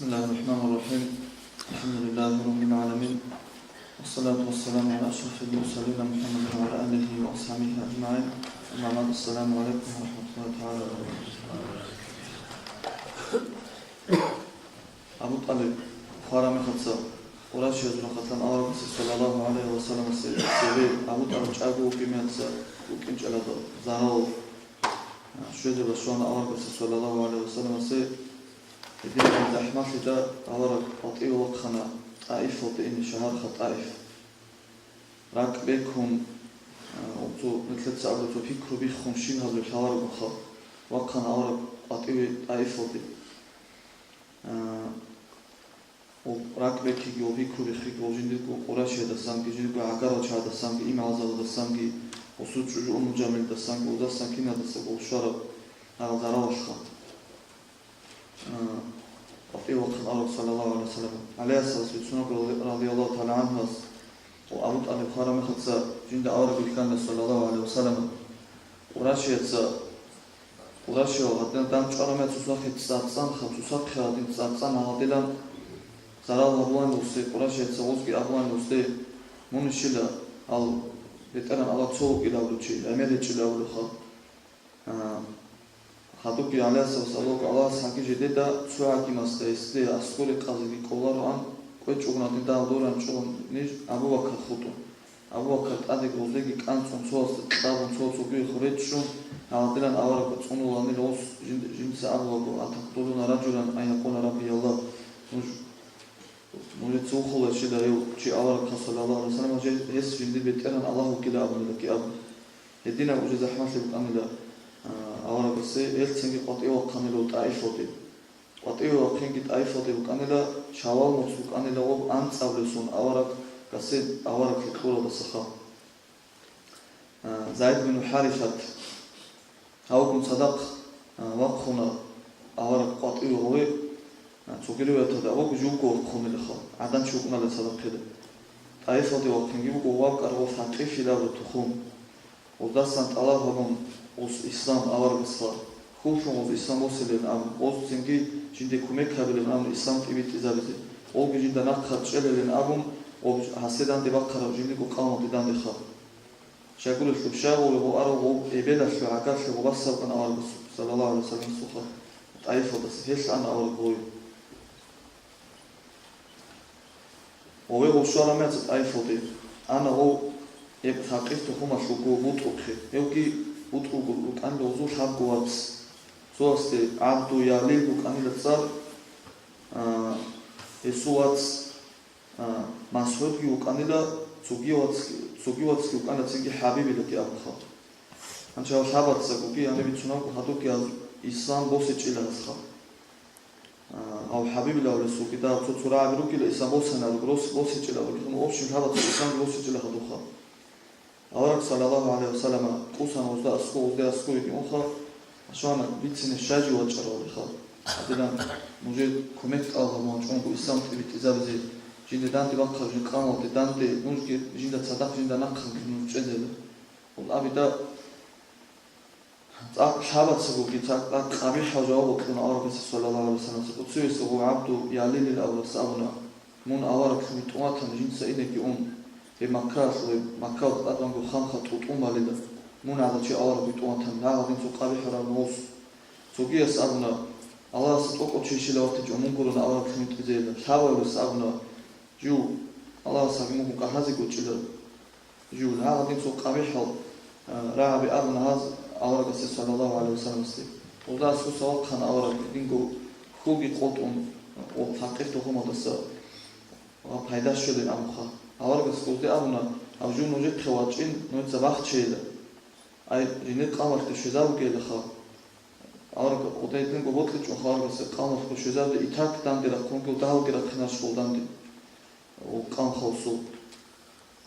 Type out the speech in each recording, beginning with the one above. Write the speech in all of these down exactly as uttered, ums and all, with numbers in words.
بسم الله الرحمن الرحيم. الحمد لله رب العالمين. والصلاة والسلام على أشرف المرسلين محمد وعلى آله وأصحابه أجمعين. أما بعد، السلام عليكم ورحمة الله تعالى وبركاته. Абу ТӀалиб хварамехаца Къурайшиязул рахъалъан аварагасде саллаллагьу гӀалайгьи ва салламасе цеве Абу ТӀалиб чӀаго вукӀинчӀелда зарал щвезе бачӀана аварагасде саллаллагьу гӀалайгьи ва салламасе. Гьединаб захӀмалъида авараг къватӀиве вахъана ТӀаифалде ине, шагьарха ТӀаиф. РакӀ бекун, а, цо, нилъеца абулеб, цо пикру биххун, щиб гьабулеб лъаларогоха, вахъана авараг къватӀиве ТӀаифалде. А, ва ракӀ бекиги ва пикру биххиги ва жиндирго Къурайшиядасанги, жиндирго гӀагарал чагӀаздасанги, имгӀалзабаздасанги, ва цо чӀужу Умму Жамилдасанги, ва дасан киналдасаго щвараб гьал заралалъха. А, къватӀиве вахъана авараг саллаллагьу гӀалайгьи ва саллам. ГӀалиясдаса бицунаго, ради-, радияллагьу тагӀала гӀангьуяс, ва Абу ТӀалиб хварамехаца жинда авараг вихьана саллаллагьу гӀалайгьи ва саллам. Къурайшияца, Къурайшиял гьадин дандчӀвараб мехалъ цоцахъе цӀацӀанха, цоцахъе гьадин цӀацӀан гьаладилан зарал гьабулаан гъосде, Къурайшияца гъозги абулаан гъосде: «Мун щила, гьал БетӀергьан Аллагь цо вукӀила абулев чи, гӀемер гьечӀила абулевха». А, гьадубги ГӀалиясдаса абулаго, Аллагьас гьанги жидеда цо хӀакимасда гьесде аскӀоре къазиги кӀолароан, кӀвечӀого гьадин дагьал доран чӀун ниж Абу Бакр хутӀун. Абу Бакр тӀаде гъоздеги кӀанцӀун, цоясда кьабун, цо цогиялъул речӀчӀун гьаладилан аварагас цӀунуланила гъос, жин-, жинца абулаго: «Атакътулуна ражулан ан якъула Рабби Аллагь». Нуж Нужеца вухула щила гьев чи аварагха саллаллагьу гӀалайгьи ва саллам, гьес жиндир БетӀергьан Аллагь вукӀила абунилаги абун. Гьединаб уже захӀмалъи букӀанила, а, аварагасе, гьелцинги къватӀиве вахъанила ТӀаифалде. КъватӀиве вахъинги ТӀаифалде букӀанила, Шаввал муцӀ букӀанила гъоб анцӀабилеб сон аварагасе авараглъи кьуралдасаха. А, Зайд бин ХӀарисат гьавгун цадахъ, а, вахъуна авараг къватӀиве гъове, а, цоги риваяталда абуго живго вахъунилаха, гӀадан чи вукӀуналел цадахъеда. ТӀаифалде вахъинги буго вакӀарав Сакъифил абураб тухум. Гъоздасан тӀалаб гьабун, гъос ислам аварагасда хьуллъун гъоз ислам босилин абун, гъоз цинги жинде кумек гьабилин абун ислам тӀибитӀизабизе, гъолги жинда нахъа чӀелилин абун, гъоб гьасе данде бахъараб жиндирго къавмалде дандеха. Щайгурелъул щай гъов гъов арав гъов эбелалъул гӀагарлъи гъов бассабган аварагасухъ, саллаллагьу гӀалайгьи ва салламасухъа, ТӀаифалдаса гьелъ ана авараг гъове. Гъове гъов щвараб мехалъ ТӀаифалде ана гъов, гьеб Сакъиф тухумалъулго бутӀрухъе. Гьевги бутӀрулго рукӀанила гъозул лъабго вац. Цоясде ГӀабду Ялил букӀанила цӀар, а, гьесул вац А, МасгӀудги вукӀанила, цоги вацги, цоги вацги вукӀана цинги ХӀабибилаги абунха. Гьанже гьав лъабацагоги гьаниб бицунабго гьадубги гьаз ислам босичӀила гьазха. А, гьав ХӀабибил авлесулги дагьаб цо-цо рагӀаби ругила ислам босана абурги, рос босичӀила абурги, ну, в общем, лъабацаго исламги босичӀила гьадубха. Авараг саллаллагьу гӀалайгьи ва саллама кӀусан гъозда аскӀов, гъозда аскӀов йигьунха, ашвана бицине щай жив вачӀарав абиха. Гьадинан нужер кумек тӀалаб гьабун вачӀунго ислам тӀибитӀизабизе, жинда данде бахъараб жин къамалде данде, нужги жинда цадахъ, жинда нахъанги нуж чӀезела. Ун абида цӀакъ лъабацагоги цӀакъ тӀад къабихӀал жаваб бокьуна аварагасда саллаллагьу гӀалайгьи ва саллам. ЦӀуцӀивесав гъов ГӀабду Ялилил аварагас абуна: Мун авараглъун витӀун ватани, жинца инеги ун, гьеб Маккаялъул, гьеб Маккаялда тӀадванго ханха тӀутӀун балила, мун гӀадав чи авараг витӀун ватани, гьагъадин цо къабихӀарав нус. Цогияс абуна: Аллагьасда тӀокӀав чи щила ватичӀо, мун гурони авараглъун витӀизейилан. Лъабавилас абуна: Жив, Аллагьас гьагимугун къагьазеги гучӀила. Жив гьагъадин цо къабихӀал, а, рагӀаби абуна гьаз аварагасде саллаллагьу гӀалайгьи ва салламасде. Гъозда аскӀоса вахъана авараг, динго хьулги къотӀун, ва факъир тухумалдаса ва пайда щолин абунха. Аварагас гъозде абуна: Гьав жив нужехъе вачӀин, нужеца бахчейила. Ай, жиндир къавмалъе щвезабугейилаха. Авараг гъоде динго бокьичӀунха аварагасе къавмалъе щвезабизе, итак данде рахъунги, дагьалги рахъинарищ гъол данде. Къавмалъул.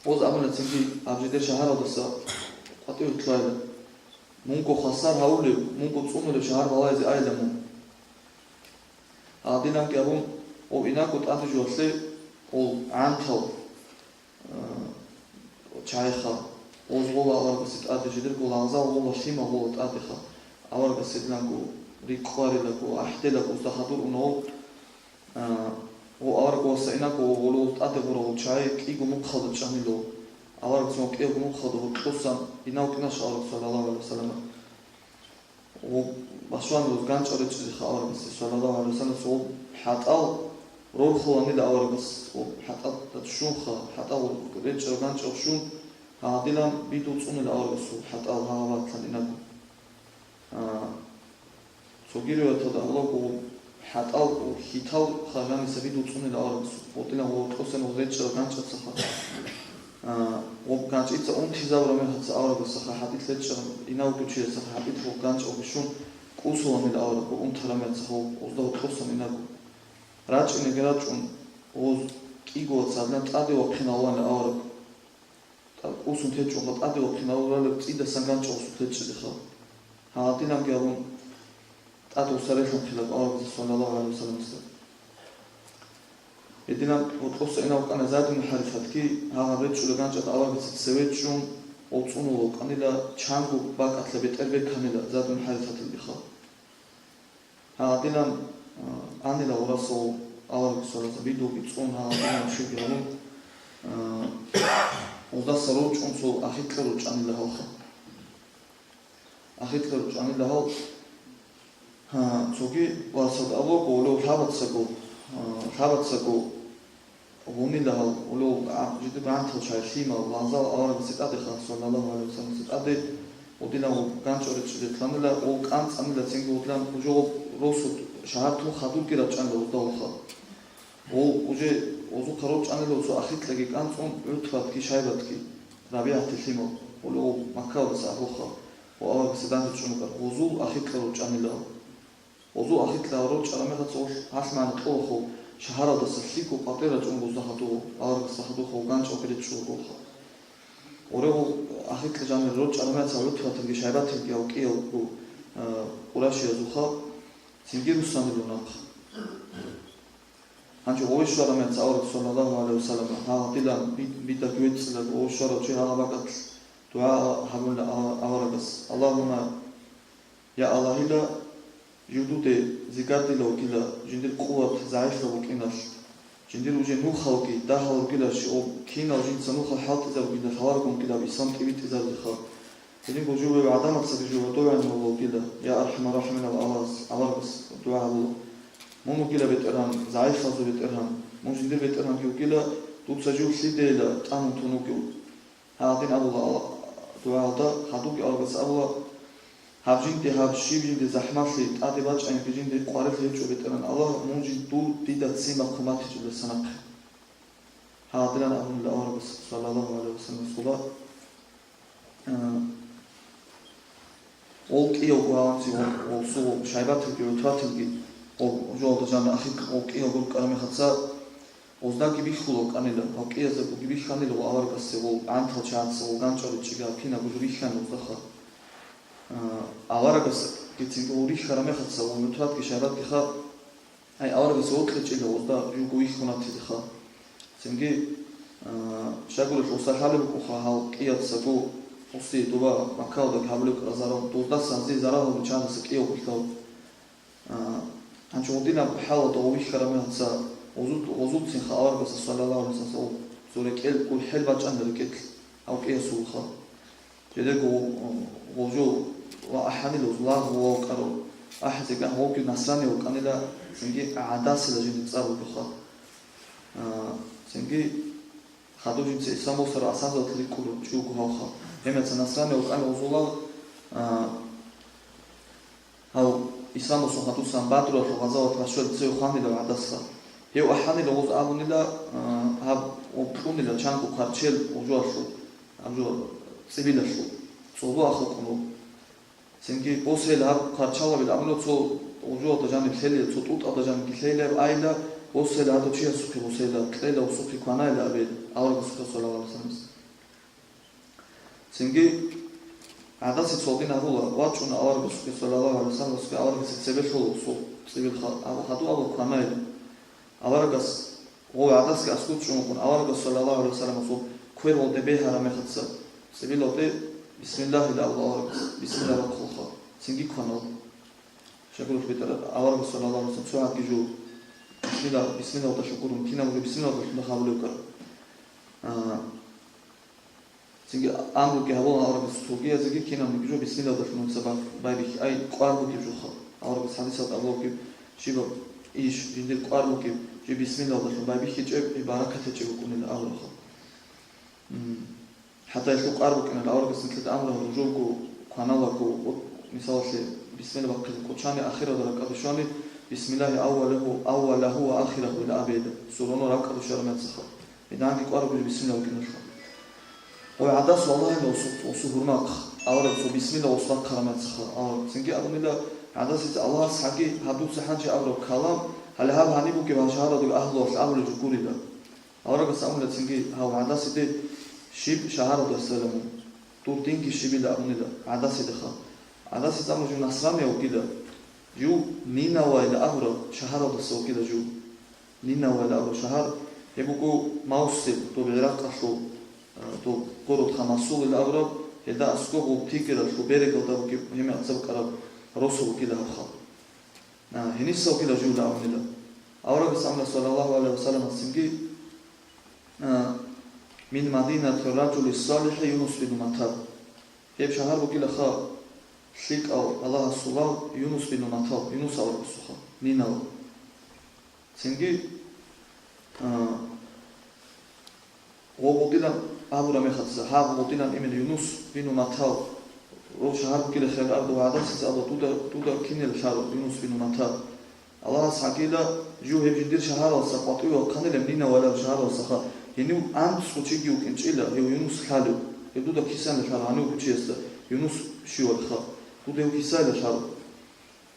Гъоз абуна цинги: Гьаб жидер шагьаралдаса къватӀиве лъугьайила. Мунго хвасар гьавулев, мунго цӀунулев шагьар балагьизе айила мун. Гьадинанги абун, гъов инарго тӀаде жугьалъе гъол гӀантал, а, чагӀиха, гъоз гъола аварагасе тӀаде, жидерго лагъзал гъола, лъимал гъола тӀадеха, аварагасе диланго рикӀкӀварилаго, ахӀделаго, гъозда хадур уна гъол. А, гъо авараг васаинаго гъоло тӀаде гъура гъо чагӀи кӀиго мухъалда чӀанило. Аварагас кӀиго мухъалда гъоркьосан инав кӀиналъ авараг, саллаллагьу гӀалайгьи вассалам. Гъо башван руз ганчӀал речӀчӀизеха аварагасе, саллаллагьу гӀалайгьи вассалам, гъо хӀатӀал рорхуланила аварагас, гъо хӀатӀалда чӀунха, хӀатӀал речӀчӀал ганчӀал щун, гьадилан бидул цӀунила аварагасул хӀатӀал гьагъабатлъан инаго. А, цоги риваяталда абулаго, хӀатӀал хьитал хажаниса бидул цӀунила аварагасул, гъодилан гъоркьосан гъо речӀчӀарал ганчӀацаха. А, гъоб ганчӀица унтизабураб мехалъ аварагасаха хӀатӀилъ речӀчӀараб, инавго чиясаха хӀатӀилъ гъоб ганчӀал бищун кӀусуланила авараг, гъоб унтараб мехалъ гъоб гъозда гьоркьосан инаго. РачӀинеги рачӀун, гъоз кӀиго вацаллъан тӀаде вахъинавуланила авараг. ТӀад кӀусун течӀого тӀаде вахъинавулареб цӀидасан ганчӀ гъосулъ течӀчӀилиха. Гьагъадинанги абун, тӀад гъоса релъанхъилаб аварагасда, саллаллагьу гӀалайгьи вассаламасда. Гьединан гьоркьоса инав вукӀана Зайд ибн ХӀарисатги, гьагъаб речӀчӀулеб ганчӀалда аварагасда цеве чӀун, гъол цӀунулев вукӀанила, чанго бакӀалъа бетӀер беканила Зайд ибн ХӀарисатилбиха. Гьагъадинан, а, анила гъорасул аварагасул рацӀцӀа бидулги цӀун, гьагъадинан щибги гьабун, а, гъоздаса рорчӀун цо ахикьа рорчӀанила гьалха. Ахикьа рорчӀанила гьал, а, цоги васалда абулаго, гьолев лъабацаго, а, лъабацаго Гъунила гьав, улев, а, жидер гӀантал чай лъимал, вагъзал аварагасде тӀадеха, саллаллагьу гӀалайгьи вассаламасда тӀаде, гъодинав ганчӀал речӀчӀизе лъанила, гъов кӀанцӀанила цинги гъодилан уже гъоб росу шагьар тун хадурги рачӀанила гъозда гьалха. Гъов уже гъозухъа рорчӀанила цо ахикьаги кӀанцӀун, ГӀутбатги Шайбатги, РабигӀатил лъимал, улев, Маккаялдаса абулха, гъов аварагасде данде чӀун букӀараб, гъозул ахикьа рорчӀанила гьав. Гъозул ахикьа рорчӀараб мехалъ гъолъ гьалъ магӀна кьолахъо, шагьаралдаса лъикӀго къватӀир рачӀун гъозда хадув, аварагасда хадуб гъов ганчӀалги речӀчӀуларо гьалха. Гъорегъул ахикьа жанир рорчӀараб мехалъ ГӀутбатилги Шайбатилги гьав кӀиялъ буго, а, къурайшиязулха, цинги руссанило нахъ. Гьанже гъове щвараб мехалъ авараг, саллаллагьу гӀалайгьи вассалам, гьагъадилан би-, бидаги вецӀцӀилан гъове щварав чи гьагъаб бакӀалъ дугӀа гьабуна ава-, аварагас: Аллагьумма, я Аллагьила, жив дуде зигардила вугила жиндир къуват загӀиплъаб букӀиналъ, жиндир уже нухалги дагьал ругила щиб, кинал жинца нухал хӀалтӀизабугила лъаларгун вугилаб ислам тӀибитӀизабулеха. Гьединго жив гӀадамацаги жив гьодовегӀанав вугила, я АрхӀамар-рахӀиминал Аллагьас, аварагас дугӀа гьабула. Мун вугила, БетӀергьан, загӀиплъазул БетӀергьан, мун жиндир БетӀергьанги вугила, дуца жив лъидейила тӀамун тун вугев. Гьадин абула Аллагь дугӀалда, хадубги аварагас абула: Гьаб жинде, гьаб щиб жинде захӀмалъи тӀаде бачӀаниги жинде къварилъи гьечӀо, БетӀергьан Аллагь, мун жин дур дида ццин бахъун батичӀеб нахъе. Гьадилан абунила аварагас, саллаллагьу гӀалайгьи вассаламасула, а, гъол кӀиявго гьаванци гъол, гъол сугъо Шайбатилги ГӀутбатилги гъол жоялда жанна ахикь гъол кӀиявго рукӀараб мехалъ, гъоздаги бихьула вукӀанила, гьав кӀиязда буги бихьанила ва аварагасде гъол гӀантал чагӀаца гъол ганчӀал речӀчӀиги гьаб кинабго жо бихьана гъоздаха. А, аварагасгицинги гъол рихьараб мехалъ ва ГӀутбатги Шайбатгиха, гьай, аварагас вокьичӀила гъозда живго вихьун ватизеха. Цинги, а, щайгурелъул гъоса лъалеб букӀуха гьал кӀияцаго, гъосие доба Маккаялдаги гьабулеб букӀараб зарал, доздасан гьазие зарал гьабун чагӀаздаса кӀиявго лъав. А, гьанже гъодинаб хӀалалда гъов вихьараб мехалъ гъозул-, гъозулцинха аварагасда, саллаллагьу гӀалайгьи вассалам, цо рекӀел гурхӀел бачӀана рекӀелъ гьав кӀиясулха. Жидерго гъо-, гъожо ва ахӀанила лагъ вукӀарав, ахӀизеган гъовги насрани вукӀанила, цинги ГӀадасила жиндир цӀар бугоха. А, цинги хадуб жинца ислам босарав асхӀабзабаца рикӀкӀунев чи вуго гьавха. Гьеб мехалъ насрани вукӀана гъозул лагъ, а, гьав ислам босун хадусан Бадралъул гъазават бащвараб цеве хванила ГӀадасха. Гьев ахӀанила гъоз абунила, а, гьаб гъоб кьунила чанго кварчел гъожоялъул, гьаб жо цӀибилалъул, цӀоло ахал кьун. Цинги босейила гьаб кварчалабила абуна цо гъожоялда жаниб лъелила, цо тӀутӀалда жанибги лъелила гьаб айила, босейила гьадав чиясухъе босейила, кьела гъосухъе кванайила абе, аварагасухъе, саллаллагьу гӀалайгьи вассаламасухъе. Цинги ГӀадасе цолдин гьабула, вачӀуна аварагасухъе, саллаллагьу гӀалайгьи вассаламасухъе, аварагасе цебе лъола цо цӀибил ха-, гьаб-, хадув абула кванайила. Аварагас, гъов ГӀадасги аскӀов чӀун вукӀун, аварагас, саллаллагьу гӀалайгьи вассаламасул, квер гъолде бегьараб мехалъ цебе лъола, бисмиллагьила абула аварагас, бисмилла бахъулха, цинги кванав. Щайгурелъул бетӀер аварагас, саллаллагьу гӀалайгьи вассалам, цо гьадги жо Бисмилла, бисмиллалдалъун гурун, кинабго бисмиллалдалъун хабулев ккар. А, цинги амруги гьабула аварагас цогиязеги кинабниги жо бисмиллалдалъун нуца бах-, байбихьи, ай, кӀвар бугеб жоха. Аварагас хадисалда абулеб щибаб иш, жиндир кӀвар бугеб, жо бисмиллалдалъун байбихьичӀеб, гьеб баракат гьечӀеб букӀунила авараха. М. ХӀатта гьелъул кӀвар букӀинал аварагас нилъеда амру гьабун жолго кваналаго, вот, мисалалъе, бисмилла бахъизе кӀочани, ахиралда ракӀалде щвани, бисмиллагьи аввалагьу, аввалагьу ва ахирагьу ила абе, суроно ракӀалде щвараб мецаха. Гьединги кӀвар бугеб бисмилла букӀиналъа. Ой, гӀадас валлагьила осу, осу гьурмахъ, авараг цо бисмилла ос бахъараб мецаха, авараг цинги абунила, гӀадасица Аллагьас гьаги гьаб дуца гьанже абураб калам, гьале гьаб гьаниб бугеб гьал шагьарадул агьлуялъ абулеб жо гурила. Аварагас амула цинги гьав гӀадасиде щиб шагьаралдаса ламун, дур динги щибила абунила гӀадасидеха. ГӀадасица амула жив насранияв вугила, жив Нинавайила абураб шагьаралдаса вугила жив. Нинавайила абураб шагьар, гьеб буго Мавсил, доб ГӀиракъалъул, а, доб город Хамасулила абураб, гьелда аскӀоб гъуб Тигралъул берегалда бугеб гьемецаб кӀараб росу вугила гьабха. А, гьениса вугила жив ламунила. Аварагас амула саллаллагьу гӀалайгьи ва салламасцинги, а, мин мадинати ражули салихӀи Юнус бин Матта. Гьеб шагьар бугилаха лъикӀав Аллагьасул лагъ Юнус бин Матта, Юнус аварагасулха, Нинава. Цинги, а, Гъо гъодилан абураб мехалъ, гьаб гъодилан имин Юнус бин Матта, ров шагьар бугила хираб гӀадасица абула, дуда, дуда кинел лъаро, Юнус бин Матта. Аллагьас гьагила, жив гьеб жиндир шагьаралса къватӀиве вахъанилеб Нинавайилаб шагьаралсаха, гьенив анцӀго чиги вукӀинчӀила гьев Юнус лъалев, гьев дуда кисаниле лъаро, гьанив вугев чиясда Юнус щивалиха, дуда гьев кисайиле лъаро.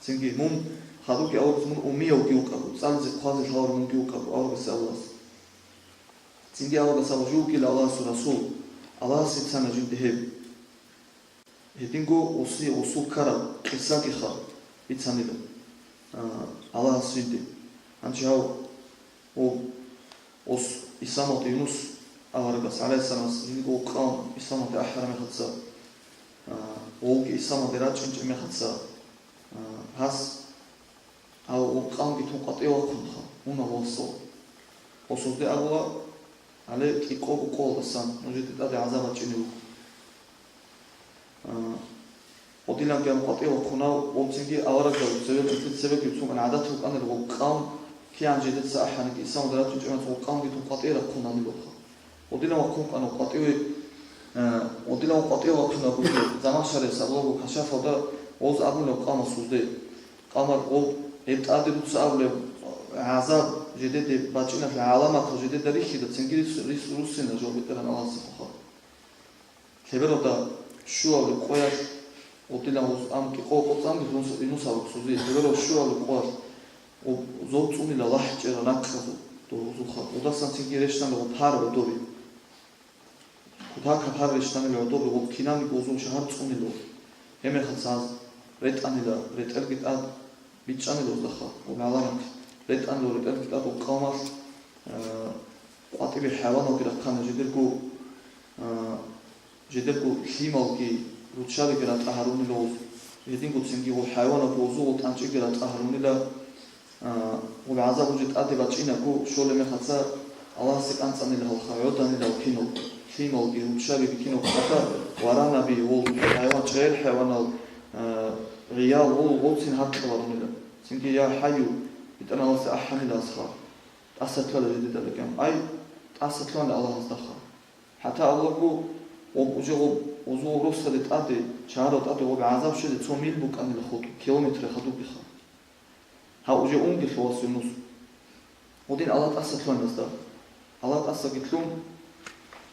Цинги мун хадубги аварагас мун умиявги вукӀаго, цӀализе хъвазе лъаларав мунги вукӀаго, аварагас Аллагьас. Цинги аварагас абула, жив вугила Аллагьасул Расул, Аллагьас бицана жинда гьеб. Гьединго оси-, осул ккараб къисагиха бицанила, а, Аллагьас жинде. Гьанже гьав, о, ос Исламалде Юнус аварагас, гӀалайгьиссаламас, жиндирго къавм Исламалде ахӀараб мехалца, а, волги Исламалде рачӀинчӀеб мехалца, а, гьас Гьав гъоб къавмги тун къватӀиве вахъунха, унав васав. Осулде абула, гьале кӀикъого къоялдасан нужеде тӀаде гӀазаб бачӀине буго. А, гъодиланги гьаниб къватӀиве вахъунав, гъоб цинги аварагзаб цебе, цебеги цун гӀадат букӀанила гъоб къавм, кигӀан жидеца ахӀаниги, Исламалде рачӀинчӀеб мехалъ гъоб къавмги тун къватӀиве рахъун гьанилаха. Гъодилан вахъун вукӀана къватӀиве, э, гъодилан къватӀиве вахъунаго, Замахшариялъ абулаго кашафалда гъоз абуна къавмасулде. Къавмар гъоб, гьеб тӀаде дуца абулеб гӀазаб жидеде бачӀиналъе гӀаламатал жидеда рихьида, цинги рис-, рис-, руссина жо БетӀергьан Аллагьасухъа. Лъебералда щуабилеб къоялъ, гъодилан гъоз ам кӀикъого къоцӀанги Юнус-, Юнус аварагасулде, лъеберал щуабилеб къоялъ, гъоб зоб цӀунила лагьчӀерал ракьазул дозухъа, гъодасан цинги рещтӀанила гъоб пар гӀодобе. Кутакаб пар рещтӀанила гӀодобе, гъоб кинабниги гъозул шагьар цӀунила. Гьеб мехалъ гьаз ретӀанила, ретӀелги тӀад бичӀчӀанила гъоздаха, гъоб гӀаламат. РетӀанила ретӀелги тӀад гъоб къавмалъ, э, къватӀибе хӀайваналги рахъана, жидерго, э, жидерго лъималги, руччабиги ратӀа гьарунила гъоз, гьединго цинги гъоб хӀайваналги гъозул тӀанчӀиги ратӀа гьарунила, а, гъоб гӀазаб жо тӀаде бачӀинаго, щолеб мехалъ Аллагьасе кӀанцӀанила гьалха, гӀоданила гьал кинал, лъималги, руччабиги кинал хъата, варанаби, гъол хӀайван, чӀегӀер хӀайванал, а, гӀиял, гъол, гъолцин гьаркьа гьарунила. Цинги, я ХӀайю, БетӀергьан Аллагьасе ахӀанила асха, тӀаса лъугьана жидеда бекӀан. Ай, тӀаса лъугьана Аллагьасдаха. ХӀатта абулаго, гъоб уже гъоб, гъозул росаде тӀаде, шагьарал тӀаде гъоб гӀазаб щвезе цо мил букӀанила хутӀ, километр хадубиха. Гьав уже унгелъул вас Юнус. Гъодин Аллагь тӀаса лъугьана гьезда. Аллагь тӀасаги лъун,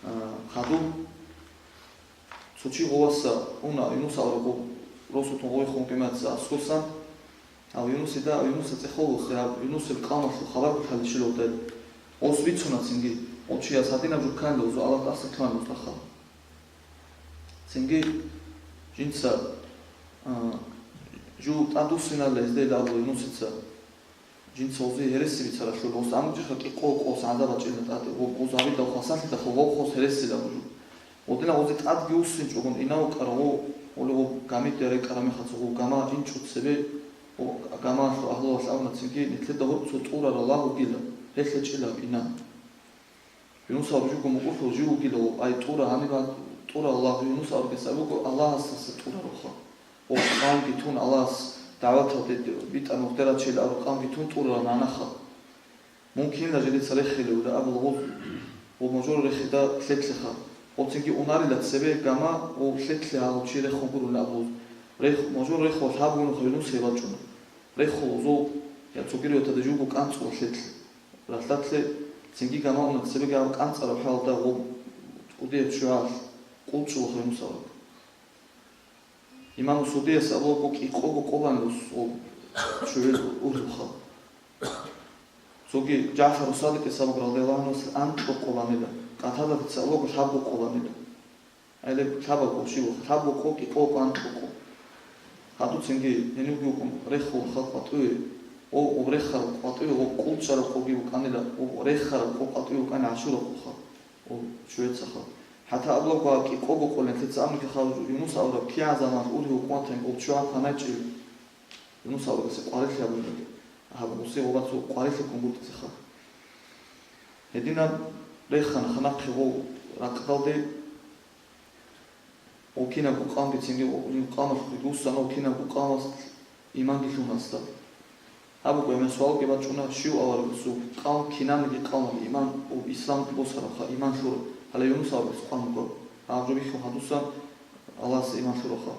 а, хадуб, цо чи гъоваса уна, Юнус авараг гъоб росулъун гъовихун кӀимаца аскосан. Гьав Юнусида, Юнуса цӀехоллъи гьаб, Юнусил къавмалъул хабар бухӀалищилалда. Гъос бицуна цинги, гъов чияс гьадинаб жо кканила, гъозул Аллагь тӀаса лъугьана гъоздаха. Цинги жинца, а, жо тӀадвуссиналда гьезде абула Юнусица. Жинца гъозе гьереси бицаралъур, гъос амручӀеха кӀикъого къос гӀазаб бачӀина тӀаде, гъоб гъоз гьабидал хвасарлъидахъа гъов хъос гьересила бужу. Гъодина гъозе тӀадги вуссинчӀогон инав вукӀара гъов, гъоле гъоб гамиде рекӀара мехалъ гъов гама инчӀо цебе, Гамалъул агьлуялъ абуна цинги, нилъеда гьорцо тӀурарал лагъ вугила, гьелъ гьечӀила гьаб инан. Юнус авараг жуго мукӀурлъул жив вугила, ай тӀура гьаниб гьа-, тӀурарал лагъ Юнус аварагас абуго, Аллагьасдаса тӀурароха. Къавмги тун Аллагьас дагӀваталде битӀа нухде рачейилан абураб къавмги тун тӀурарал магӀнаха. Мун кинила жидеца рехилевила абула гъоз, ва мажор рехида лъеклъиха. Гъоцинги унарила цебе гама ва лъеклъи гьав чи рехун гурони абула гъоз. Рех-, мажор рехула лъабгонаха Юнус гьеб бачӀуна. Рехула гъозул, я цогидал ятада жуго кӀанцӀула лъеклъи. Ралъдалъе цинги гама уна цебеги гьаб кӀанцӀараб хӀалда гъоб кӀудияб ччугӀалъ къулчӀулаха Юнус авараг. Имам Судияс абулаго кӀикъого къоланила цо ччугӀил ургьибха. Цоги ЖагӀфару Садикъис абуго радияллагьу гӀангьу анкьго къоланила, Къатадатица абулаго лъабго къоланила. Гьеле лъабабго щиб буго, лъабго къо, кӀикъого къо, анкьго къо. Гьадуцинги гьенивги вукӀун рехулха къватӀиве, о, о рехараб къватӀиве, о, къулчӀараб къоги вукӀанила, о, рехараб къо къватӀиве вукӀана гӀашураб къоха. О, чуецаха. ХӀатта абулаго кӀикъого къолин лъица абунги хал Юнус авараг кигӀан заман ургьив къватин гъол чугӀа кванайчӀев. Юнус аварагасе къварилъи гьабунги, гьаб гъусе гъоба цо къварилъи ккун гуртӀица хал. Гьединаб рехана ханахъе гъов ракъдалде, о, кинабго къавмги цинги къавмалъухъе гуссана, о, кинабго къавмас иманги лъун гьасда. Гьаб буго гьеб суалги бачӀуна, щив аварагасул къавм кинаниги къавмалъ иман, ислам босарабха, иман лъураб, гьале Юнус аварагасул къавм буго. Гьаб жо бихьун гьадусан Аллагьасда иман лъураха.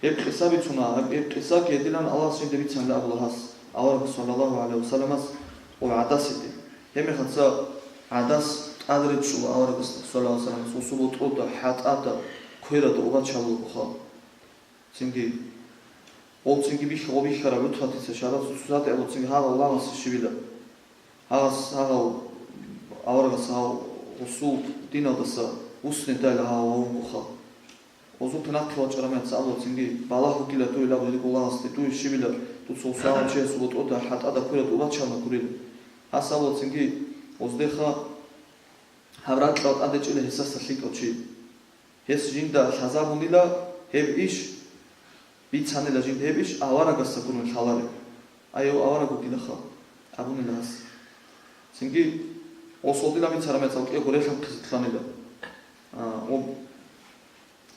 Гьеб къиса бицуна, гьеб, гьеб къисаги гьедилан Аллагьас жинда бицанила абула гьас, аварагас саллаллагьу гӀалайгьи вассаламас ва гӀадасиде. Гьебмехалца гӀадас тӀад речӀчӀула аварагасда саллаллагьу гӀалайгьи вассаламас, гъосул ботӀрода, хӀатӀада, кверада убачалула буха. Цинги, гъов цинги бихьа-, гъов бихьараб ГӀутбатица шагьаралъул сусадаб цинги гьагъав лагъасе щибила. Гьагъас, гьагъав аварагас гьав гъусул диналдаса вуссине дайла гьав гьавунгоха. Гъозухъе нахъе вачӀараб мехалъ абула цинги, балагь бугила дуе лагъ гьедигун лагъасде, дуе щибила, дуца гъусул гьав чиясул ботӀрода, хӀатӀада кверада убачална гурила. Гьас абула цинги, гъоздеха гьаб ракьал тӀадечӀила гьесдаса лъикӀав чи. Гьес жинда лъазабунила гьеб иш, бицанила жинда гьеб иш, аварагасда гурони лъалареб. Ай, гьев авараг вугилаха, абунила гьас. Цинги, гъосул дила бицараб мехалъ кӀиябго релъанхъизе лъанила. А, гъоб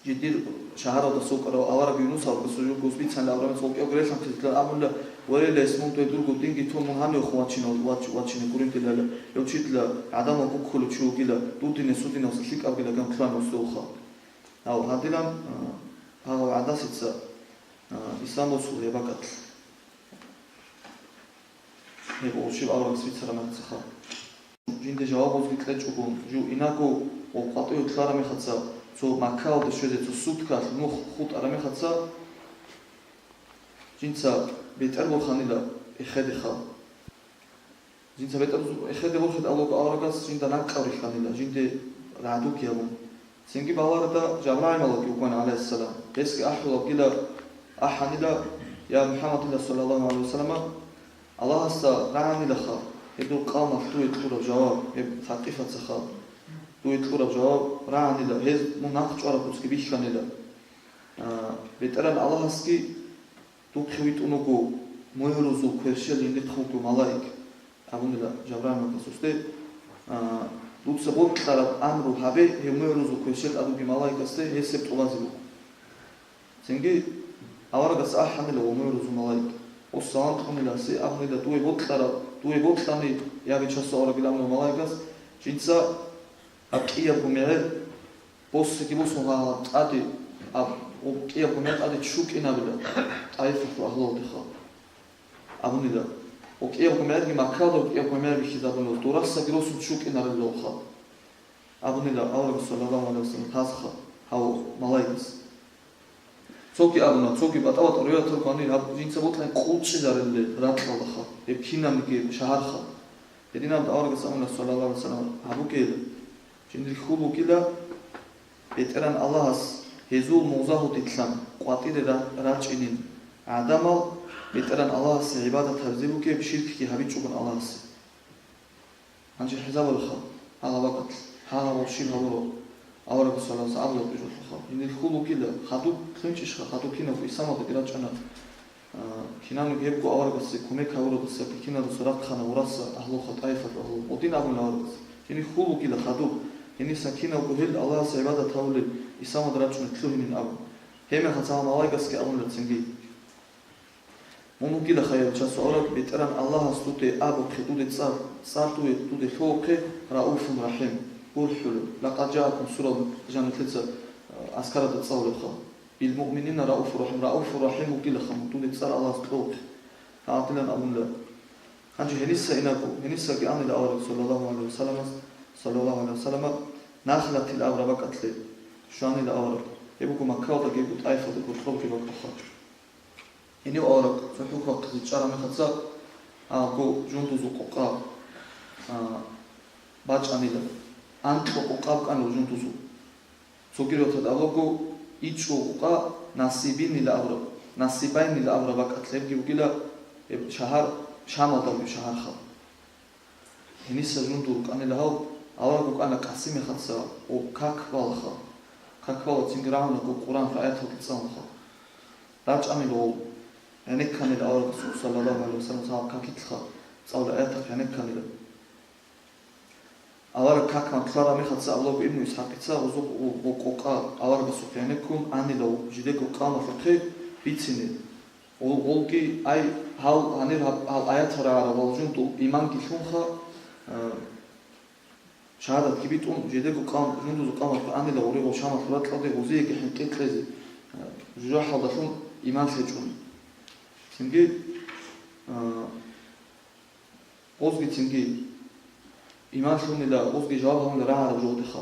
жидер шагьаралдаса вукӀарав авараг Юнус аварагасул жо гъос бицанила абураб мехалъ кӀиябго релъанхъизе лъан абунила, Валилайс, мун дуе дурго динги тун, мун гьанивехун вачинав-, вач-, вачине гурин дила, гьев чи дила гӀадамал гуккулев чи вугила, дур дине судиналъе лъикӀабгила ган кколан гъосдехуха. Гьав гьадилан, а, гьагъав гӀадасица, а, ислам босула гьеб бакӀалъ. Гьеб гъов щиб аварагас бицараб мехалъха. Жинда жавабазги кьечӀого, жив инаго гъов къватӀиве ккараб мехалъ цо Маккаялде щвезе, цо суткалъ нух хутӀараб мехалъ, жинца бетӀер борханила эхедехал. Жинца бетӀер борхида абулаго аварагас жинда накӀкӀал рихьанила, жинде рагӀдуги гьабун. Цинги балагьарда Жабрагьил малаик вукӀана, гӀалайгьиссалам. Гьесги ахӀулеб бугила, ахӀанила, я МухӀаммадила саллаллагьу гӀалайгьи вассалама, Аллагьасда рагӀанилаха, гьеб дур къавмалъ дуе кьураб жаваб, гьеб Сакъифаца хал дуе кьураб жаваб рагӀанила, гьез мун нахъ чӀвараб куцги бихьанила. А, БетӀергьан Аллагьасги духъе витӀун вуго мугӀрузул кверщел гьениб вуго малаик, абунила Жабрагьил малаикас гъосде, а, дуца бокьараб амру гьабе гьев мугӀрузул кверщел тӀад вугев малаикасде, гьес гьеб тӀубазе буго. Цинги аварагас ахӀанила ва мугӀрузул малаик. Гъос салам кьунила, гьесие абунила, дуе бокьараб, дуе бокьани, я Бичасул аварагил абунила малаикас, жинца гьаб кӀиябго мегӀер Боссиги босун гьагьаб тӀаде, аб-, гьаб кӀиябго мегӀер тӀаде чукӀинабила ТӀаифалъул агьлуялдеха, абунила. Гьаб кӀиябго мегӀерги Маккаялда гьаб кӀиябго мегӀер бихьизабунила, дурасаги росун чукӀинареллалха, абунила аварагас саллаллагьу гӀалайгьи вассалам гьазха, гьав малаикас. Цоги абуна, цоги батӀа-батӀа риваятал гьанир, гьаб жинца бокьани къулчӀизарелли ракьалдаха, гьеб кинабниги шагьарха. Гьединаб аварагас абуна, саллаллагьу гӀалайгьи вассалам, гьаб бугейилан. Жиндир хьул бугила, БетӀергьан Аллагьас гьезул мугъзагьудилъан къватӀире ра-, рачӀинин гӀадамал, БетӀергьан Аллагьасе гӀибадат гьабизе бугеб ширкги гьабичӀогун Аллагьасе. Гьанже хӀисабалеха, гьагьаб бакӀалъ, гьагьаб щиб гьабураб, аварагас саллаллагьу гӀалайгьи вассалам абулеб бижулъулха. Гьенир хьул бугила, хадуб лъунчӀищха, хадуб кинабго исламалдеги рачӀана, А, кинабниги гьебго аварагасде кумек гьабурадаса, кинабниги рахъана гъураса агьлуха, тӀайфалъул агьлу. Гъодин абуна аварагас: «Гьениб хьул вугила хадуб, гьениса киналго гьел Аллагьасе гӀибадат гьабулел исламалда рачӀунел лъугьинин», – абун. Гьебмехалъ гьав малайкасги абунила цинги: «Мун вугила, хаяв чиясул авараг, БетӀергьан Аллагьас дуде абухъе, дуде цӀар, цӀар дуе, дуде лъугьухъе, Рауфун Рахим, урхӀулев, Лакъад жаакум сура жаниб нилъеца, а, азкаралда цӀалулебха. Бил муъминина рауфур рахим, Рауфур Рахим вугилаха мун, дуде цӀар Аллагьас кьолухъе», – гьадилан абунила. Гьанже гьениса инаго, гьенисаги анила авараг саллаллагьу гӀалайгьи вассаламас, саллаллагьу гӀалайгьи вассалама, Нахлатил абураб бакӀалъе щванила авараг. Гьеб буго Маккаялдаги гьебго ТӀайфалда гьоркьобги бакӀалъа. Гьенив авараг цохӀо вахъизе чӀараб мехалъ, гьагго жундузул къокъа, а, бачӀанила, анкьго къокъа букӀанила жундузул. Цоги риваяталда абулаго, ичӀго къокъа Насибинила абураб, Насибайнила абураб бакӀалъ, гьебги бугила гьеб шагьар, Шамалда бугеб шагьарха. Гьениса жундул рукӀанила гьав, авараг вукӀана Къасимихъаца ва как балаха, как балацинги рагӀунаго Къуръан аяталги цӀалунха. РачӀанила гъов, гӀенекканила аварагасухъ, саллаллагьу гӀалайгьи вассалам, гьав какилъха цӀалулел аятахъ гӀенекканила. Авараг как кваналъараб мехалъ абулаго Ибну ИсхӀакъица гъозухъ гъо-, гъо-, къокъа аварагасухъе гӀенеккун анила жидего къавмалъухъе бицине. Гъол-, гъолги, ай, гьал гьанир гьаб-, гьал аятал рагӀарал жундул иманги лъунха, а, шагьадатги битӀун, жидего къавм, жундузул къавмалъухъе анила гъоригъал Шамалъул ракьалде гъозиеги хӀинкъи кьезе, а, жужахӀалдалъун иман лъечӀун. Цинги, а, Гъозги цинги иман лъунила, гъозги жаваб гьабуна рагӀараб жолдиха.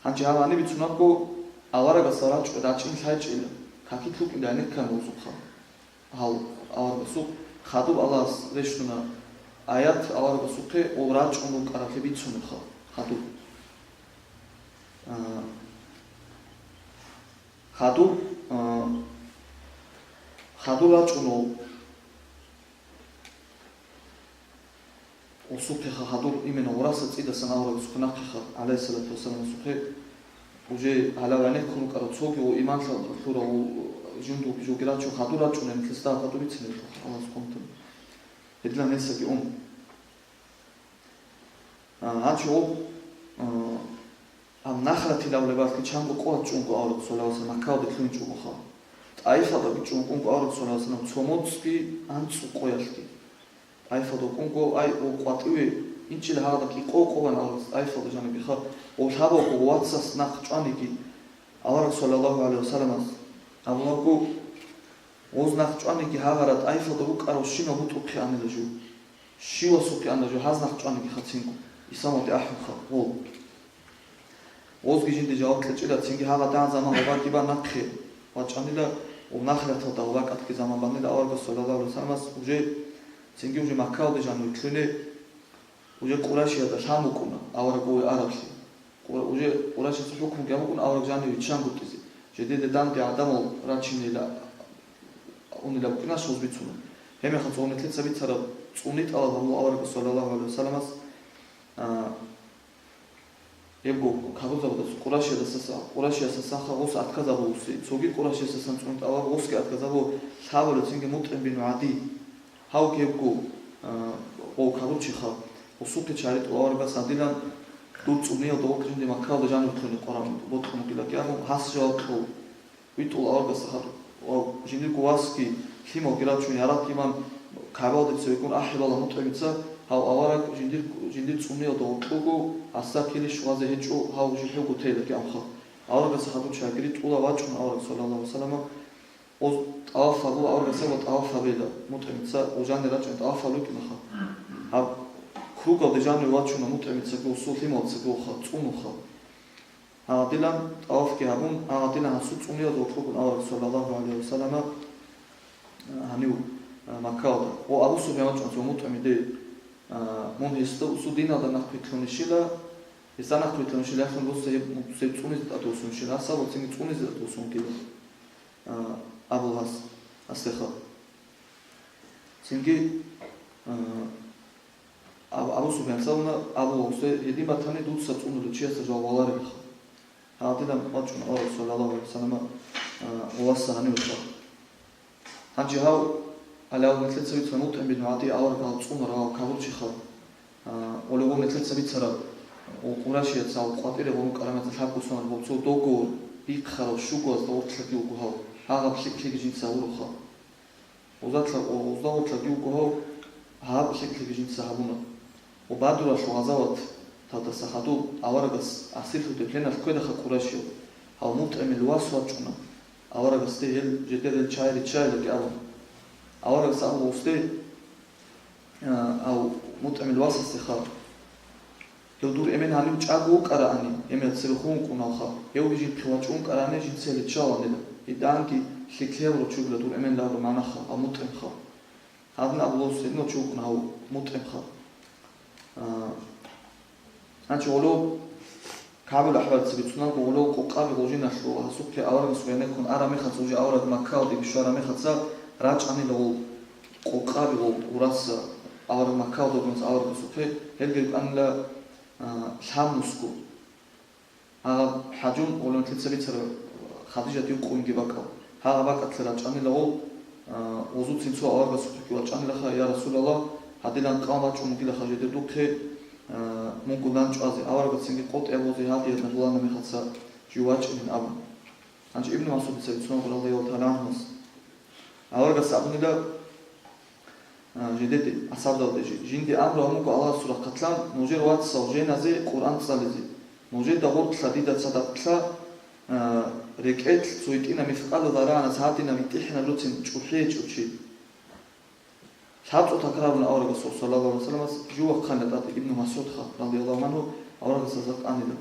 Гьанже гьаб гьаниб бицунабго, аварагасда рачӀ-, рачӀин лъайчӀила, какилъ вукӀин гӀенеккана гъозухъа. Гьал аварагасухъ хадуб Аллагьас рещтӀуна аят аварагасухъе, гъов рачӀун рукӀараблъи бицунебха хадуб. А, хадуб, а, хадур рачӀун гъов. Гъосухъеха хадур именно гъураса цӀидасан аварагасухъе нахъеха, гӀалайгьиссалату вассаламасухъе, уже гьалав гӀенеккун рукӀарав цоги ва иман лъурав жундул жуги рачун хадур рачӀунел нилъеца дагьаб хадур бицинелъулха Аллагьас хъунтун. Гьединан гьесаги ун. А, гьанчо гъоб, а, Гьаб Нахлатил абулеб бакӀалъ чанго къо чӀунго авараг саллаллагьу гӀалайгьи вассалам Маккаялде лъугьинчӀого ха. ТӀайфалда букӀун къунго авараг саллаллагьу гӀалайгьи вассалам цо моцӀги анцӀго къоялъги. ТӀайфалда букӀунго ай гъо къватӀиве инчӀила гьагъадакӀи къо-къо бан авараг ТӀайфалда жаниб биха, гъо лъабавго вацас нахъ чӀваниги авараг саллаллагьу гӀалайгьи вассаламас абулаго, гъоз нахъ чӀваниги гьагъара ТӀайфалда букӀаравщинав бутӀухъе анила жо. Щивасухъе ана жо гьаз нахъ чӀваниги хацинго, исламалде ахӀунха гъол. Гъозги жинде жаваб кьечӀила, цинги гьагъа дагьан заман гъобарги бан нахъе вачӀанила, гъоб Нахлаталда гъоб бакӀалъги заман банила аварагас саллаллагьу гӀалайгьи вассаламас уже, цинги уже Маккаялде жанив лъугьине, уже Къурайшиялда лъан букӀуна авараг гъове араблъи. Къура-, уже Къурайшица хӀукмуги гьаб букӀун авараг жанив виччан гутӀизе, жидеде данде гӀадамал рачинила унила букӀиналъ гъоз бицуна. Гьебмехалъ цо гьунетлъица бицараб цӀуни тӀалаб гьабула аварагас саллаллагьу гӀалайгьи вассаламас, а, гьебго кагъузабадас, Къурайшиялдасаса, Къурайшиясасаха гъос атказабулуси, цоги Къурайшиясасан цӀуни тӀалаб гъосги атказабу лъабалев цинги МутӀим бин ГӀади. Гьав гьебго, а, гъов кагъурчиха, гъосухъе чаритӀул аварагас гьадилан дур цӀуниялда вокьунде Маккалда жанив лъугьине къваран бокьун вукӀилаги абун, гьас жаваб кьо. ВитӀул аварагас гьаб-, ва жиндирго васги лъималги рачун, ярагъги бан, КагӀбалде цевеккун ахӀи бала МутӀимица, гьав авараг жиндир, жиндир цӀуниялда вокьуго, гьасда килищ вазе гьечӀо, гьав жихӀивго тейлаги абха. Аварагас гьадур чагири тӀула вачӀун авараг, саллаллагьу гӀалайгьи вассалама, Гъоз тӀаваф гьабула, аварагасда тӀаваф гьабила, МутӀимица гъожанде рачӀун тӀаваф гьабулукӀинаха. Гьаб кругалде жанив вачуна МутӀимицаго, гъосул лъималцаго ха, цӀунуха. Гьагъадилан тӀавафги гьабун, гьагъадилан гьасул цӀуниялда вокьугун авараг, саллаллагьу гӀалайгьи вассалама, гьанив, а, Маккалда. О, Абу Суфьян вачӀун цо МутӀимиде, а, мун гьесда усул диналда нахъвилълъунищила, гьесда нахъвилълъунищила яхун, гъосда гьеб, гьеб цӀунизе тӀадвуссунищила, гьасда цинги цӀунизе тӀадвуссун вугила. А, абула гьас, гьасдеха. Цинги, а, Аб-, Абу Суфьян цӀалуна, абула гьесде, гьедин батани, дуца цӀунулев чиясда жал валарилаха. Гьадинаб вачӀун авараг, саллаллагьу гӀалайгьи вассалама, а, гъовасда гьанив вачӀа. Гьанже гьав, аляву нилъеца бицун, МутӀим бин ГӀади авараг гьав цӀунарав кагьурчи хал. А, гъолего нилъеца бицараб, о, къурайшияца гьав къватӀире гъорун карамаца лъабго сонарго цо договор бихъарав щугоязда гъортлъаги вуго гьав, гьагъаб лъикӀлъиги жинца гьавуруха. Гъозатла-, о, гъозда гъортлъаги вуго гьав, гьаб лъикӀлъиги жинца гьабуна. Ва Бадруялъул гъазаваталдаса хадуб аварагас асирлъуде пленалъ ккведаха къурайшиял, гьав МутӀимил вас вачӀуна, аварагасде гьел жидер гьел чай риччайилаги абун. Аварагас абула гъосде, а, гьав МутӀимил васасдеха: «Гьев дур эмен гьанив чӀаго вукӀараани, эмен цебехун вукӀуналха, гьевги жинхъе вачӀун вукӀараани, жинца риччаланила, гьединги лъикӀлъи гьабурав чи вугила дур эмен», — абураб магӀнаха, гьав МутӀимха. Гьадин абулеб гьединав чи вукӀун гьав МутӀимха. А, гьанже гъоло КагӀбул АхӀбарица бицунаго, гъоло къокъаби гъожиналъул гьасухъе аварагас гӀенеккун араб мехалъ, уже авараг Маккаялдеги щвараб мехалъа, рачӀанила гъол къокъаби гъол ураса авараг Маккаялда вугоница аварагасухъе, гьелги рукӀанила, а, лъабнусго. Гьагъаб хӀажун гъоло нилъеца бицараб Хадижат юкъунги бакӀал. Гьагъаб бакӀалъе рачӀанила гъол, а, гъозуцин цо аварагасухъеги вачӀанилаха: «Я Расулаллагь, гьадилан къан вачӀун вугилаха жидер духъе, а, мунго нан чӀвазе, аварагацинги къотӀи абузе гьадияб надулана мехалъа жив вачӀинин», — абун. Гьанже Ибну МасгӀудица бицунаго, радияллагьу тагӀала гӀангьу, аварагас абунила, а, жидеде, асхӀабзабаде жи-, жинде амру гьабун буго Аллагьасул рахъалъан нужер вацал женазе Къуръан цӀализе, нужеда гъоркьа дида цадахъ, а, рекӀелъ цо гьитӀинаб мискъала зарранас гьадинаб гьитӀинаб жоцин чӀухӀи гьечӀев чи. ЛъабцӀул такрарун аварагасул, саллаллагьу гӀалайгьи вассаламас, жив вахъанила тӀаде Ибну МасгӀудха, радияллагьу гӀангьу, аварагасда закъанила.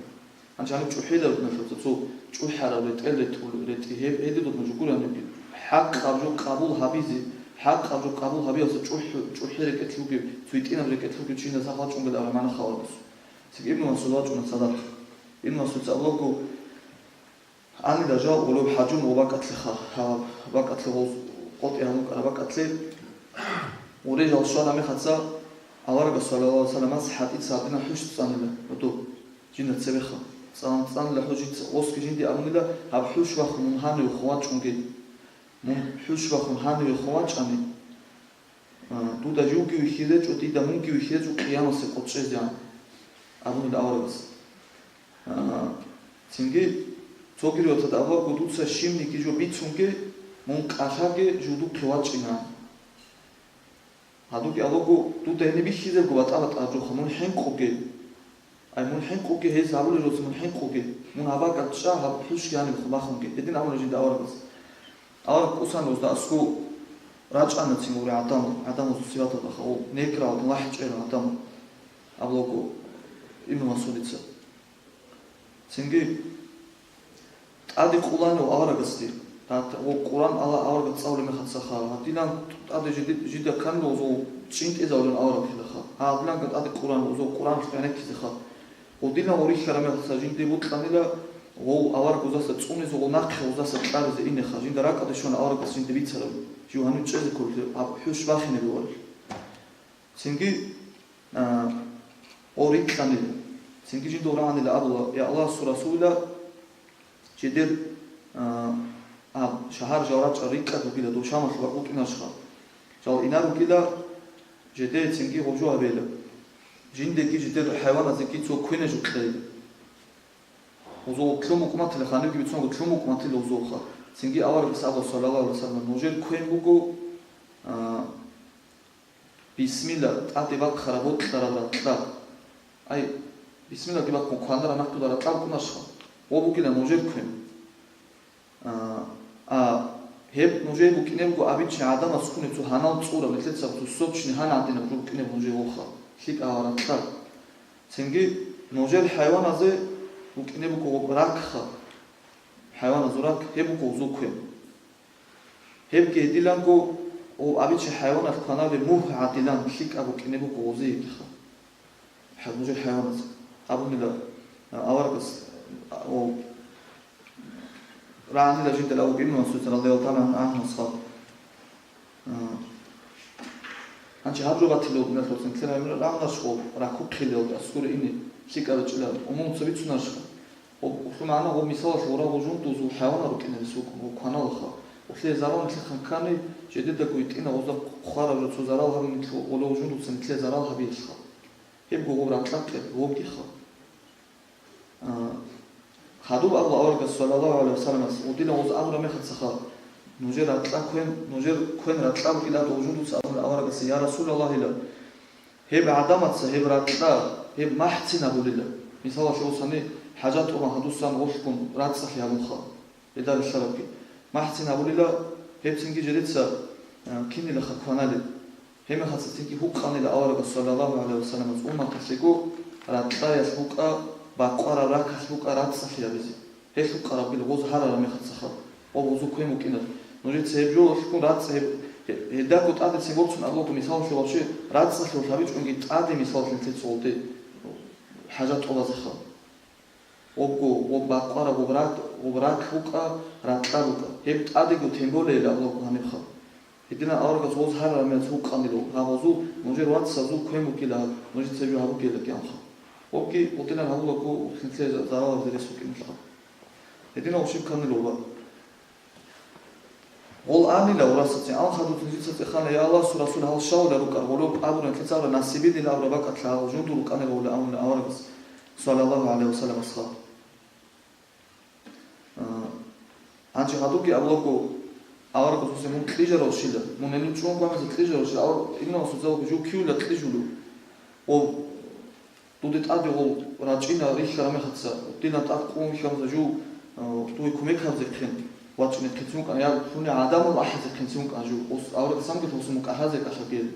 Гьанже гьаниб чӀухӀила рукӀиналъуца цо чӀухӀараб ретӀел ретӀул-, ретӀи гьеб, гьедин дурна жугураб гьаниб. ХӀакъаб жо къабул гьабизе, хӀакъаб жо къабул гьабиялъа чӀухӀ-, чӀухӀи рекӀелъ бугев, цо гьитӀинаб рекӀелъ бугев чиназ гьав вачӀунгел абураб магӀна хал гьабуса. Цинги Ибну МасгӀуд вачӀуна цадахъ. Ибну МасгӀудица абулаго, гьанила жал гъолеб хӀажун ва бакӀалъеха, гьаб бакӀалъе гъоз къотӀи гьабун ккараб бакӀалъе. Гъуре жал щвараб мехалъа, аварагас, саллаллагьу гӀалайгьи вассаламас, хӀатӀица гьадинаб хӀущ цӀанила, гьудо, жинда цебеха. ЦӀан-, цӀанила хӀущ жинца, гъосги жинде абунила: «Гьаб хӀущ бахун мун гьанивехун вачӀунге, мун хӀущ бахун гьанивехун вачӀани, а, дуда живги вихьизе гьечӀо, дида мунги вихьизе гьечӀо къиямасеб къо чӀезегӀан», — абунила аварагас. А, цинги цоги риваяталда абулаго: «Дуца щибниги жо бицунге, мун кӀалъаге жудухъе вачӀина». Гьадурги абулаго: «Дуда гьениб бихьизего батӀа-батӀа жоха, мун хӀинкъуге. Ай, мун хӀинкъуге, гьез гьабулел жоца мун хӀинкъуге, мун гьаб бакӀалде чӀа, гьаб хӀущги гьаниб бахунге», — гьедин абуна жинда аварагас. Авараг кӀусан гъозда аскӀов рачӀана цин гъуре гӀадамал, гӀадамазул сипаталдаха, гъов неграл, лахӀ чӀерал гӀадамал, абулаго Ибну МасгӀудица. Цинги тӀаде къуланив аварагасде, гьатта гъо Къуран Аллагь аварагас цӀалулеб мехалъаха, гьадинан тӀаде жиди-, жида канлугъузул чӀинтӀизавулин аварагилаха, гьа, гьадинанга тӀаде къулан, гъузул Къуран гӀенеккизеха. Гъодинан гъорихьараб мехалъа жинде букьанила, гъов авараг гъузаса цӀунизе, гъов нахъе гъузаса кьаризе инеха, жинда ракӀалде щвана аварагас жинде бицараб, жив гьанив чӀезе кколелъул, гьаб хӀущ бахинаб варилъ. Цинги, а, гъо рикьанила. Цинги жинда рагӀанила абула: «Я Аллагьасул Расулилла, жидер, а, а, шагьар жал рачӀа рикьад ругила, дов Шамалъ бакӀутӀинарищха? Жал инар ругила, жидее цинги гъожо гьабейила. Жиндеги жидер хӀайваназеги цо квене жо кьейила. Гъозо лъун букӀунатила, гьанибги бицунго лъун букӀунатила гъозоха». Цинги аварагас абула, саллаллагьу гӀалайгьи вассалам: «Нужер квен буго, а, бисмилла тӀаде бахъараб бокьараб ракьа». Ай, бисмиллаги бахъун кванараб нахъе ракьа букӀунарищха? Гъо бугила нужер квен. А, а, гьеб нужее букӀине буго обычный гӀадамас ккунеб цо гьанал цӀураб, нилъеца цо сочный гьан гӀадинаб жо букӀине буго нужее гъоха, лъикӀаб ракьа. Цинги нужер хӀайваназе букӀине буго ракха, хӀайваназул ракь, гьеб буго гъозул квен. Гьебги гьедиланго, о, обычный хӀайваналъ кваналеб мугь гӀадилан лъикӀаб букӀине буго гъозиегиха. ХӀа-, нужер хӀайваназ абунила, а, аварагас, а, о, рагӀанила жиндал авараг Ибну МасгӀуд радияллагьу тагӀала гӀангьу асхӀаб. А, гьанже гьаб жо батила, Аллагьасул цинги рагӀунарищ гъо ракухъилелда аскуре ине лъикӀаб рачӀила, умумуца бицунарищха? Гъо, гъолъул магӀна гъо мисалалъ гъура гъо жундузул хӀайванал рукӀиналъе рукӀун, гъо кваналаха. Гъолъие зарал нилъехъан ккани, Жедедаго гьитӀина гъозда хъвараб жо цо зарал гьабун нилъ гъолев жундуца нилъее зарал гьабиялъха. Гьебго гъоб ракьа-къеб гъобгиха. А, хадуб абула аварагас, саллаллагьу гӀалайгьи вассаламас, гъудилан гъоз абураб мехацаха, нужер ракьа квен, нужер квен ракьа букӀила дов жундуца абула аварагасе, я Расулаллагьила, гьеб гӀадамаца гьеб ракьа, гьеб махӀцин абулила. Мисалалъе, гъосани хӀажат тӀума гьадусан гъолъгун рацӀцӀалъи гьабунха. Гьелда релълъарабги. МахӀцин абулила, гьебцинги жереца, а, кинилаха кваналеб. Гьебмехалъ цинги гьукъанила аварагас, саллаллагьу гӀалайгьи вассаламас, умматалъего ракьаялъ букӀа, бакъвараб ракалъ букӀа рацӀцӀалъи гьабизе. Гьелъ гьукъарабгила гъоз гьарараб мехалъаха, гъоб гъозул квен букӀинаб. Нужеца гьеб жолалъгун рацӀцӀа гьеб, гье-, гьелдаго тӀаде цин борцун абулаго, мисалалъе, вообще рацӀцӀалъи гьабичӀунги тӀаде, мисалалъе, нилъеца гъолде хӀажат тӀубазеха. Гъобго, гъоб бакъвараб гъоб рак, гъоб рак букӀа, ракьа букӀа. Гьеб тӀадего тем более абулаго гьанибха. Гьединан аварагас гъоз гьарараб мехалъ гьукъанила, гьаб гъозул нужер вацазул квен букӀила, нужеца гьеб жо гьабугейилан кӀианха. Гъобги гъудилан гьабулаго нилъее за-, заралаб зерес букӀинилха. Гьединав щиб кканила уба. Гъол анила урасацин, ан хадуб жинца цӀехана, я Аллагьасул Расул, гьал щавла рукӀар гъолоб абураб нилъеца абураб насибилила абураб бакӀалъа гьал жундул рукӀанила гъолеб абуна аварагас, саллаллагьу гӀалайгьи вассаламасха. А, гьанже гьадурги абулаго, аварагас гьусе мун кьижарал щила, мун гьенив чӀун гваназе кьижарал щила, авар Ибну Масгьудзалаго жив кивила кьижулев. Гъов, дуде тӀаде гъол рачӀина рихьараб мехаца, дилан тӀад къун вихьараб мехаца жив, а, дуе кумек гьабизехъин вачӀинехъин цин вукӀана, я лъугьунеб гӀадамал ахӀизехъин цин вукӀана жив, ус аварагасамги гьусе мун кӀалъазекӀалъа гел.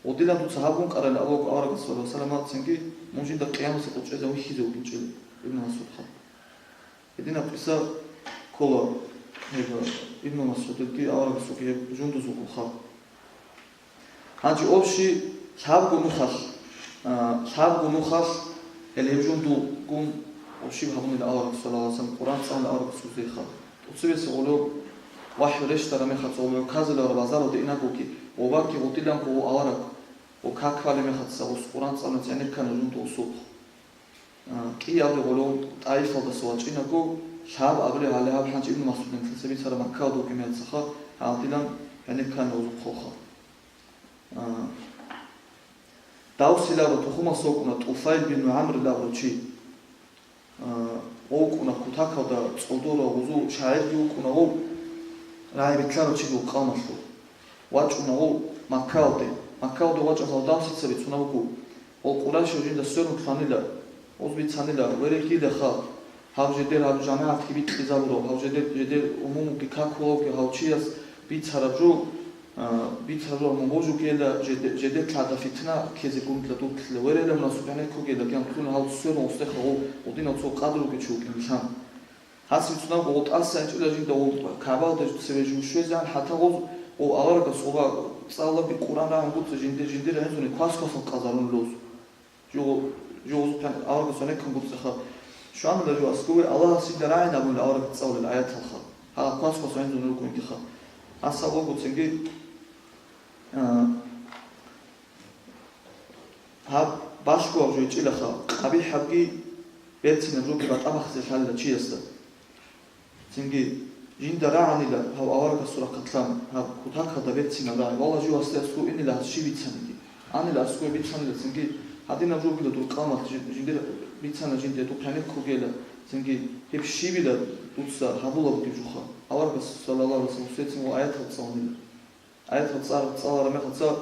Гъодилан дуца гьаб гун къарани абулаго аварагас, саллаллагьу гӀалайгьи вассалам, цинги мун жинда къиямасеб къо чӀезе вихьизе вугин чӀела Ибну Масгьудха. Гьединаб къиса ккола гьеб Ибну Масгьудги аварагасулги гьеб жундузулгун хаб. Гьанже общий лъабго нухалъ, а, лъабго нухалъ, гьел гьеб жундулгун общий гьабунила авараг, саллаллагьу гӀалайгьи вассалам, Къуръан цӀалуна аварагасулгун хаб. ТӀоцебесеб гъолев вахӀю рещтараб мехалъ гъолев казулев базаралде инагоги, гъобаги гъодилан гъов авараг, гъо как квалеб мехалъ гъос Къуръан цӀалуна гьенеккана жундул сухъ. А, кӀиябго гъолев ТӀаифалдаса вачӀинаго, лъаб абулеб гьале гьаб гьанже Ибну Масгьудил нилъеца бицараб Маккаялда вукӀине яцаха, гьалдилан гьенеккана гъозухъ хохха. А, Давсиларо тухумас вукӀуна ТӀуфайл бин ГӀамриларо чи. А, вукӀуна кутакалда цӀодора гъузу шагӀирги вукӀуна гъов, рагӀи битӀарав чи вукъа гьалмалъур. ВачӀуна гъов Маккаялде. Маккаялде вачӀун гьав давсица бицуна вуго. Гъов Къурайшав жинда сверун лъанила, гъоз бицанила, верегила хал, гьав жедер гьаб жамагӀатги бикьизабурав, гьав жедер, жедер умумуги какулавги гьав чияс бицараб жо, а, бицараб жо мугъ жугела, жеде-, жедер лъада фитна ккезе гундла дутлъила, верегила мунасухъ гӀенеккугела, кӀиан ккуна гьав сверун гъосдехъа гъов гъудинав цо къадру вугев чи вукӀин лъан. Гьас бицунаб гъов тӀаса гьанчӀила жинда гъов КагӀбалда цеве жив щвезегӀан, хӀатта гъоз гъов аварагас гъоба цӀалаби Къуръан рагӀун буцӀа жинде-, жиндир гӀезуни квас-квасал къазарун лоз. Жо-, жо-, аварагас гьанеккун буцӀеха. Щванила жо аскӀове Аллагьас жинда рагӀин абун авараг цӀалулел аяталха. Гьала квас-квас гӀезун ругонгиха. Гьас абулаго цинги, а, Гьаб балъгоаб жо гьечӀилаха, къабихӀабги берцинаб жоги батӀа бахъизе лъалила чиясда. Цинги жинда рагӀанила гьав аварагасул рахъалъан гьаб кутакалда берцинаб рагӀи, валла жив гьасде аскӀов инила гьас щиб бицаниги. Анила аскӀове бицанила цинги, гьадинаб жо бугила дур къамат жи-, жиндир бицана жинде духъ гьанир ккогела, цинги гьеб щибила дуца гьабулаб бугеб жоха. Аварагас, саллаллагьу гӀалайгьи вассалам, гьесецин ва аятал цӀалнила. Аятал цӀар-, цӀалараб мехалца,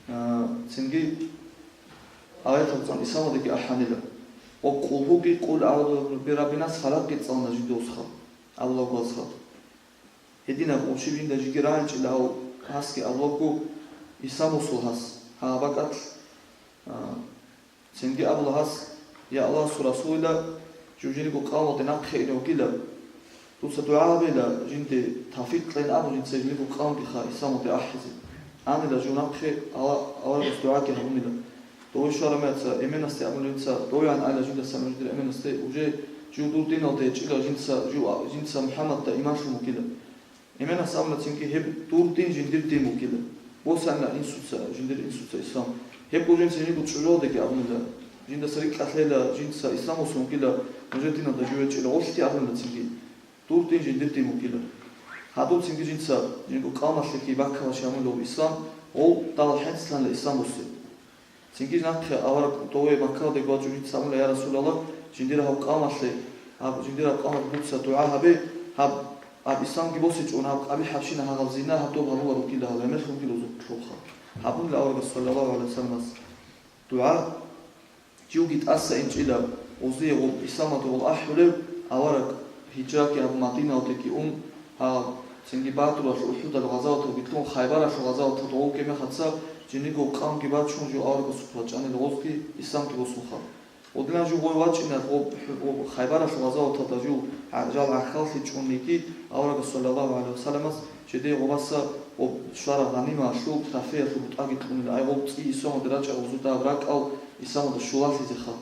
а, цинги аятал цӀан исламалдеги ахӀанила. Ва къулгьуги, Къул агӀузу бираббинас, Фалакъги цӀална жидеусха, абулаго асха. Гьединаб гъов щиб жинда жиги рагӀанчӀила гьав гьасги абулаго исламусул гьас, гьаб бакӀалъ, а, Цинги абула гьас: «Я Аллагьасул Расулила, жив жиндирго къавмалде нахъе ине вугила. Дуца дугӀа гьабила, жинде тавфикъ кьейин», абун, жинца жиндирго къавмгиха исламалде ахӀизе. Анила жив нахъе, Алла-, аварагас дугӀаги гьабунила. Дове щвараб мехалъ эменасде абуна жинца, довегӀан айила жиндасан жиндир эменасде, уже жив дур диналде гьечӀила, жинца, жив, жинца МухӀаммадда иман лъун вугила. Эменас абуна цинги: «Гьеб дур дин жиндир дин бугила. Босана инсуца, жиндир инсуца ислам. Гьеб гурин цинги чӀужугьалдаги абунила. Жиндаса рикӀкӀалъейила, жинца ислам босун вугила, нужер диналда жив гьечӀила», гъолъги абунила цинги: «Дур дин жиндир дин бугила». Гьадуб цинги жинца, жинго къавмалъеги баккала шамулев ислам, гъов дагьал хӀинцлъанла ислам буссин. Цинги нахъе авараг дове Маккадаги вачӀун жинца абуна: «Я Расулаллагь, жиндир гьав къавмалъе, гьаб жиндир гьав къавмалъ дуца дугӀа гьабе, гьаб, гьаб исламги босичӀун, гьаб къабихӀабщина гьагъаб зина гьаб доб гьабулеб бугила гьав, гьебмехалъ вугила гьезухъ лъугьа». Гьабунила аварагас, саллаллагьу гӀалайгьи вассаламас, дугӀа. Живги тӀаса инчӀила, гъозие гъоб исламалде гъол ахӀулев авараг, гьижраги гьабун Мадиналдеги ун, гьа, цинги Бадралъ, УхӀудал гъазаваталги лъун, Хайбаралъул гъазаваталда гъовги мехаца, жиндирго къавмги бачун, жив аварагасухъ вачӀанила гъозги, исламги босунха. Гъодинан жив гъой вачӀиналъ, гъоб, гъоб Хайбаралъул гъазаваталда жив гӀа-, жал гӀахьаллъичӀунниги, аварагас, саллаллагьу гӀалайгьи вассаламас, жидее гъобаса гъоб щвараб гъанимаялъул, трофеялъул бутӀаги кьунила, ай гъоб цӀи исламалде рачӀарал гъозуда гьаб ракӀал исламалда щулалъизеха.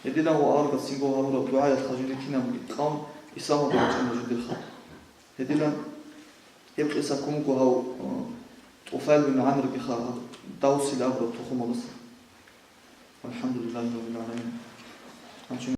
Гьединав аварагас цинги гьабураб дугӀаялъ жиндир кинаб къавм исламалде рачӀана жиндирха. Гьединан гьеб къиса ккун буго гьав, э, ТӀуфайл бин ГӀамргиха, гьав Давсил абураб тухумалдаса. ВалхӀамдулиллагьи раббил гӀаламин.